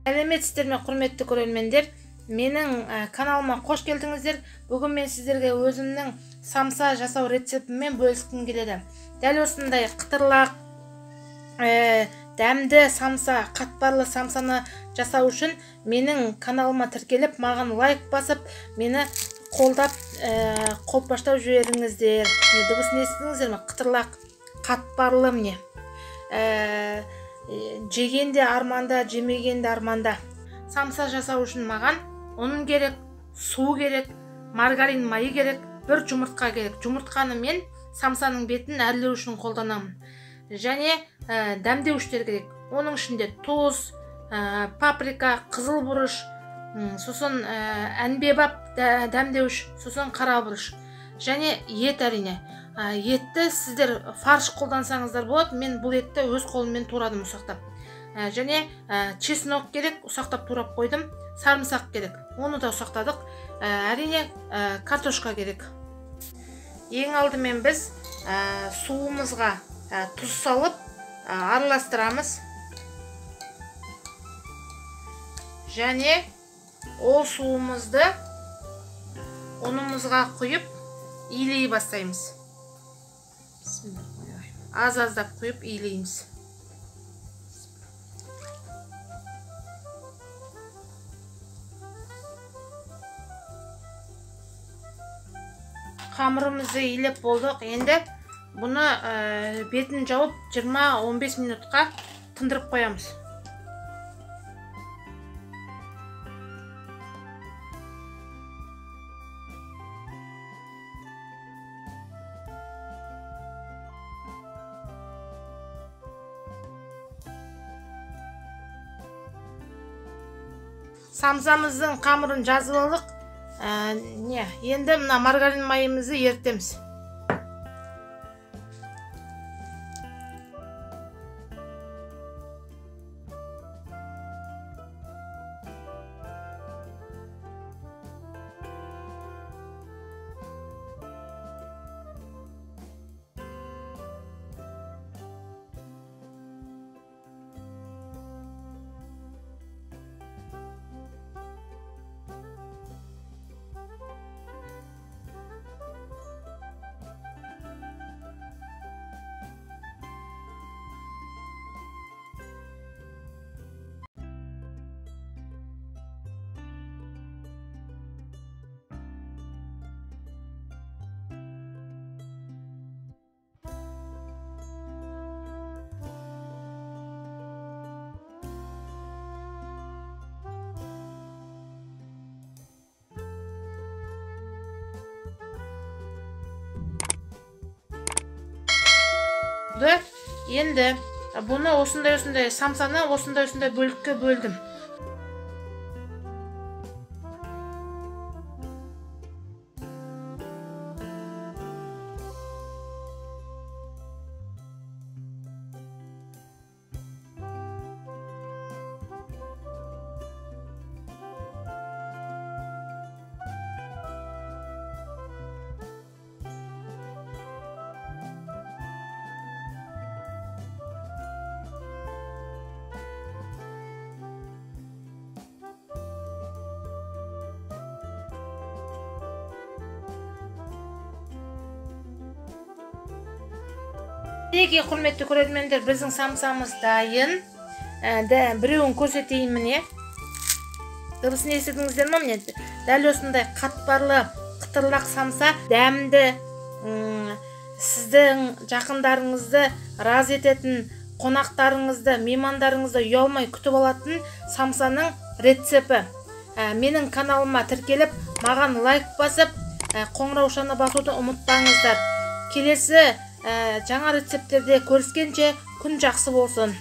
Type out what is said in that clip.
Сәлеметсіздер ме, құрметті көрермендер? Менің каналыма қош келдіңіздер. Бүгін мен сіздерге өзімнің самса жасау рецептіммен бөліскім келеді. Дәл осындай қытырлақ, дәмді самса, қатпарлы самсаны жасау үшін менің каналыма тіркеліп, маған лайк басып, мені қолдап, қолпаштап жіберіңіздер. Дыбысын естідіңіздер ме? Қытырлақ, қатпарлы міне. Жеген де арманда, жемеген де арманда. Самса жасау үшін маған ұн керек, су керек, маргарин майы керек, бір жұмыртқа керек. Жұмыртқаны мен самсаның бетін әрлеу үшін қолданамын. Және дәмдеуіштер керек. Оның ішінде тұз, паприка, қызыл бұрыш, сосын әнбебап дәмдеуіш, сосын қара бұрыш. Және ет әрине. Етті сіздер фарш қолдансаңыздар болады. Мен бұл етті өз қолыммен турадым ұсақтап. Және чеснок керек, ұсақтап турап қойдым. Сарымсақ керек, оны да ұсақтадық. Әрине картошка керек. Ең алдымен біз суымызға тұз салып араластырамыз. Және ол суымызды ұнымызға құйып илей бастаймыз. Аз-аздап құйып илейміз. Қамырымызды илеп болдық. Енді бұны бетін жауып 20-15 минутқа тындырып қоямыз. Самсамыздың қамырын жазып алдық. Енді мына маргарин майымызды ерітеміз. Енді бұны осындай-осындай самсаны осындай-осындай бөлікке бөлдім. Мінекей, құрметті көрермендер, біздің самсамыз дайын. Біреуін көрсетейін міне. Дыбысын естідіңіздер ме? Міне, дәл осындай қатпарлы, қытырлақ самса дәмді, сіздің жақындарыңызды разы ететін, қонақтарыңызды, меймандарыңызды ұялмай күтіп алатын самсаның рецепті. Менің каналыма тіркеліп, маған лайк басып, қоңыраушаны басуды ұмытпаңыздар. Келесі жаңа рецепттерде көріскенше күн жақсы болсын.